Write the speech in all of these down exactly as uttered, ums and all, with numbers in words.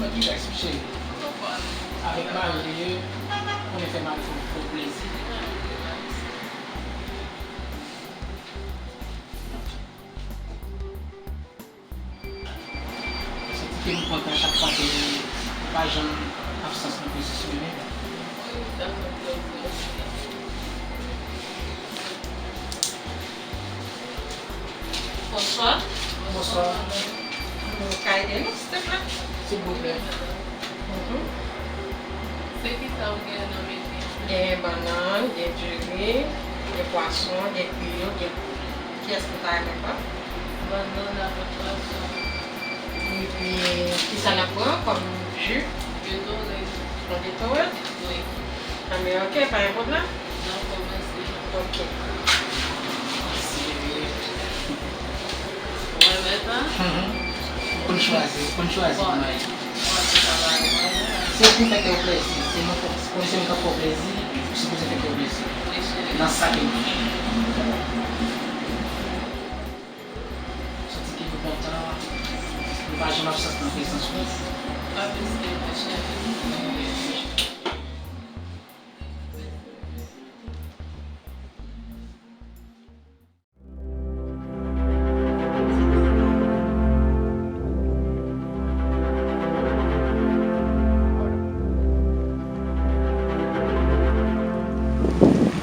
Mwen pi lèks wi cheri. Avèk mari li ye, konnen fè mari fè w plezi. Santi ke m kontan chak fwa ke ou pa janm absans nan pozisyon li. Bonswa. Bonswa. Nou ka ede nou, silvouplè? Silvouplè. Mhm. Se ki sa ou gen nan meni an? Gen bannann, gen diri, gen pwason, gen kriyo, gen poul. Kiyès ki ta renmen pran? Bannann avèk pwason. Epi, kisa n ap pran kòm ji? Gatorade. Yon Gatorade? Wi. Anben, ok, pa gen pwoblèm. Dakò, mèsi. Ok. Mèsi, bebe. Ou renmen sa? Mhm. Ou konn chwazi, ou konn chwazi, bon, mari. Bon, se sa, mari, mari. Se pou fè kè w plezi. Se nou, se nou k ap fè w plezi, ou sipoze fè kè w plezi. Wi, cheri. Nan sa ke nou fè. Santi ke nou kontan, nou pa janm absans nan prezans ou. Pa bezwen, mon cheri.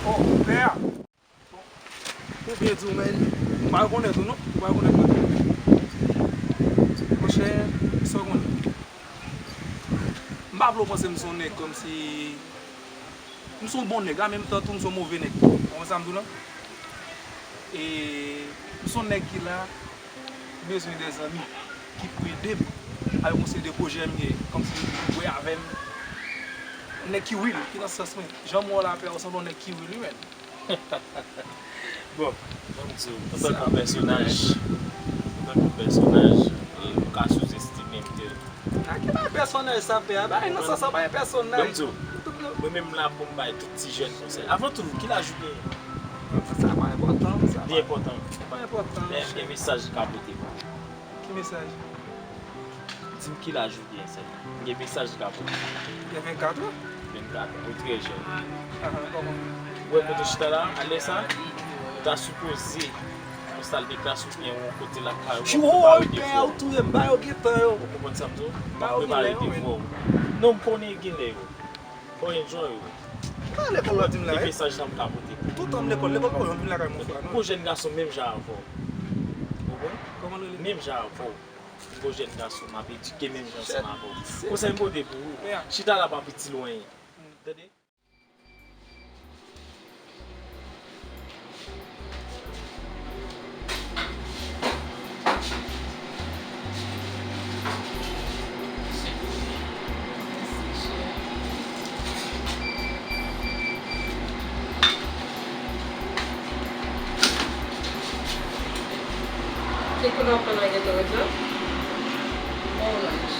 Oh, pè a! Ou byen di w, men m pa rekonèt ou non, ou pa rekonèt mwen. Monchè, sa w konnen? M pa vle w panse m se yon nèg kòmsi, m se yon bon nèg, an menm tan tou m se yon move nèg. Ou konprann sa m di w lan? E m se yon nèg ki la, m bezwen de zanmi ki pou ede m avèk yon seri de pwojè m gen, kòmsi ou wè avè m. Yon nèg ki real, ki nan sans mwen. Jan m wè w la, pè, ou sanble yon nèg ki real wi, men. Bon, ban m di w, antanke yon pèsonaj, antanke yon pèsonaj, e, ou ka souzestime m tou. A ki bay pèsonaj sa, pè a? Bay nan sans sa, bay pèsonaj. Ban m di w, mwen menm m la pou m bay tout ti jèn konsèy. Avan tou, ki laj ou genyen? Sa pa enpòtan, sa pa, li enpòtan. Pa enpòtan. Men, gen mesaj li ka pote pou ou. Ki mesaj? Di m ki laj ou gen, sè. M gen mesaj li ka pote. Gen vennkat an? Vennkat an, ou trè jèn. Ahan, kòman? Ou wè kote w chita la, alè sa, ou ta sipoze yon sal de klas oubyen yon kote lakay ou, ou prepare devwa w. Ou touye m, ba yo gen tan yo. Ou konprann sa m di w? M ap prepare devwa w. Non, m konnen gen lè yo. Bon, enjoy ou. Pa lekòl w ap di m la, wi. Mesaj sa m ka pote pou ou. Toutan m lekòl, lekòl pa janm vin lakay mwen, frè, non. Gwo jèn gason menm jan avè w. Ou konprann? Kòman l rele? Menm jan avè w. Gwo jèn gason, m ap edike menm jan ansanm avè w. Konsèy m pote pou ou. Chita la, pa piti lwen. Tande? Ou ap pran lagèt la, wè sa? Orange.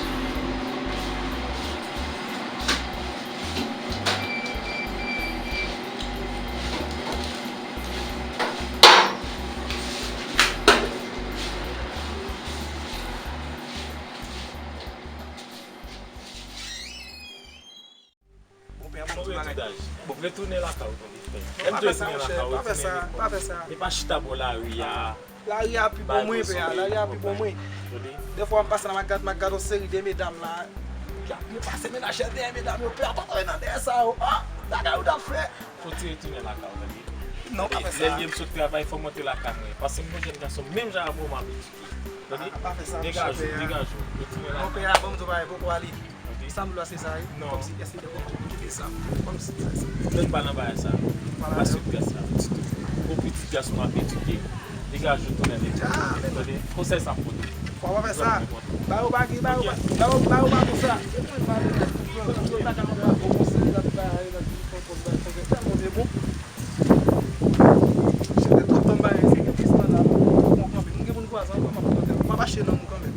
Bon, pè a, bon, ti bagay. Bon, retounen lakay ou, tande, frè. Pa fè sa, monchè, pa fè sa, pa fè sa. E pa chita bò lari a. Lari a pi bon mwen, pè a, lari a pi bon mwen. Dèfwa m pase la, m ap gad, m ap gad yon seri de medam la. Yo pase menaj dèyè medam yo, pè a, pa nan dèyè sa yo. Oh, gade ou t ap fè. Fò ti retounen lakay ou, tande. Non, pa fè sa. Lè m sot travay, fò m antre lakay mwen. Paske m gon jèn gason, menm jan avè w, m ap etidye. Tande? Pa fè sa, degaje w, degaje w. Retounen lakay ou. Bon, pè a, ban m di w bagay, poko ale. Sa m dwe se sa, wi. Non. Kòmsi, èske de bon, kite sa. Kòmsi, sa, sa. Mwen pa nan bagay sa. Pa sou pyès la. Gwo pitit gason ap etidye. Degaje w tounen nèt. Tande? Konsèy sa m pote. Fò w pa fè sa. Ba yo bagi, ba yo ba-, ba yo, ba yo bagi sa. Se mwen pa vle. Yo ta ka ba bon konsèy, la ba, la di fò konsèy, konsèy tèlman de bon. Se te twòp tan bagay, se gen plis tan la. Bon, kanmenm, m gen pou n kwaze ankò, m ap kontan. M ap achte nan mwen kanmenm.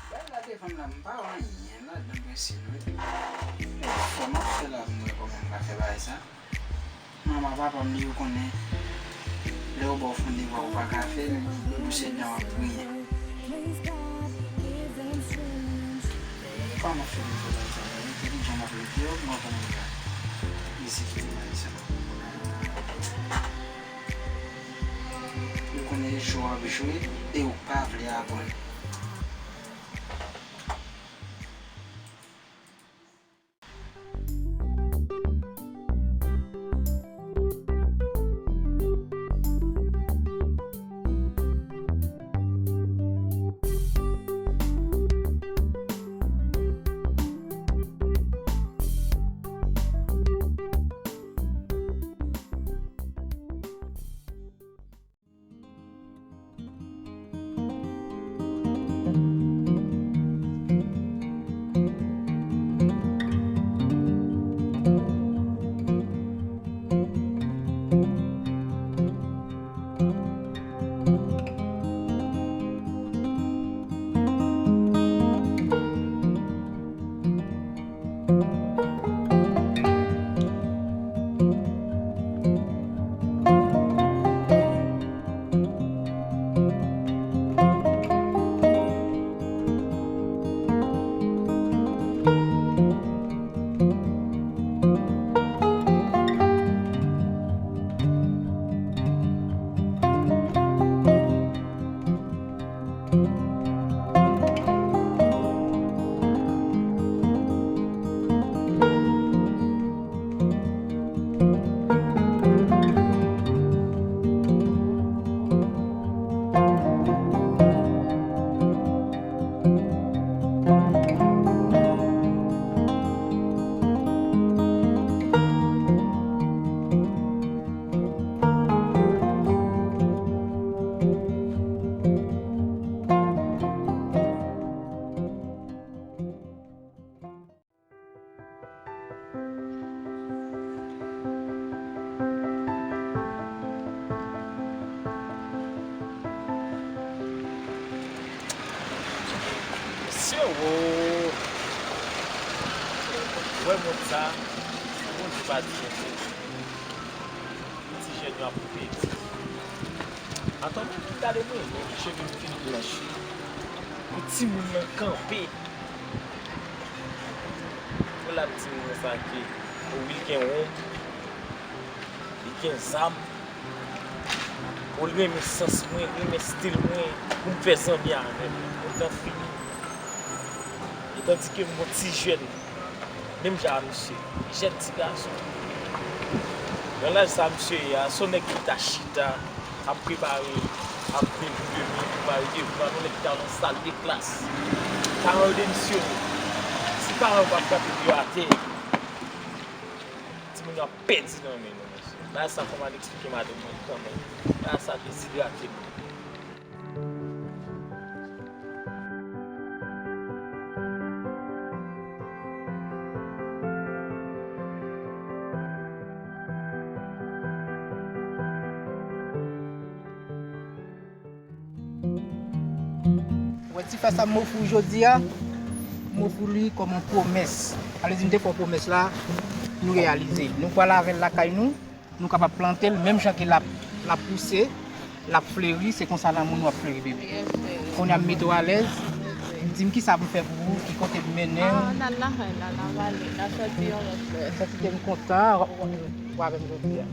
Bagay la devan m la, m pa wè anyen ladan prensip li. Fò m ap fè la pou m wè kòman m ka fè bagay sa. Manman, papa m, yo konnen lè yo ba w fon devwa ou pa ka fè l, ou se dan w ap griyen. Kòman fè m fè bagay sa? Epi jan m ap rete yo, mwen konnen m ka egzekite bagay sa. Yo konnen jwe w ap jwe e ou pa vle aprann. Mesye, wo! Wè mond sa, Bondye pa di yon tou. Ti jèn yo ap koupe. Atann, gade mwen, cheve m fin blanch. Yon timoun nan kanpe. Ou la timoun sa ki, wi, li gen wonm, li gen zam. Ou li renmen sans mwen, li renmen stil mwen, pou m fè zanmi avè l. Mwen tan fini. E tandike m gon ti jèn, menm jan a misye, jèn ti gason. Nan laj sa misye ye a, se yon nèg ki ta chita, ap prepare, ap vle pou demen, prepare devwa, yon nèg ki ta nan sal de klas. Pawòl de misye, si paran yo pa frape pye yo atè, timoun yo ap pèdi nan men nou, mesye. Bagay sa fò m al eksplike madanm mwen kanmenm. Bagay sa dezidrate m. Ou wè ti fè sa m ofri w jodi a, m ofri w li kòm yon pwomès. Sa vle di m te fè w pwomès la, nou reyalize l. Nou pral avè l lakay nou, nou kapab plante l, menm jan ke l ap, l ap pouse, l ap fleri, se konsa lanmou nou ap fleri, bebe. Kounye a m mete w alèz, di m kisa pou m fè pou ou, ki kote m mennen w. Ah, n al lakay la, n al ale, n al sòti yon lòt lè. Sòti ke m kontan, w, w, w avè m jodi a.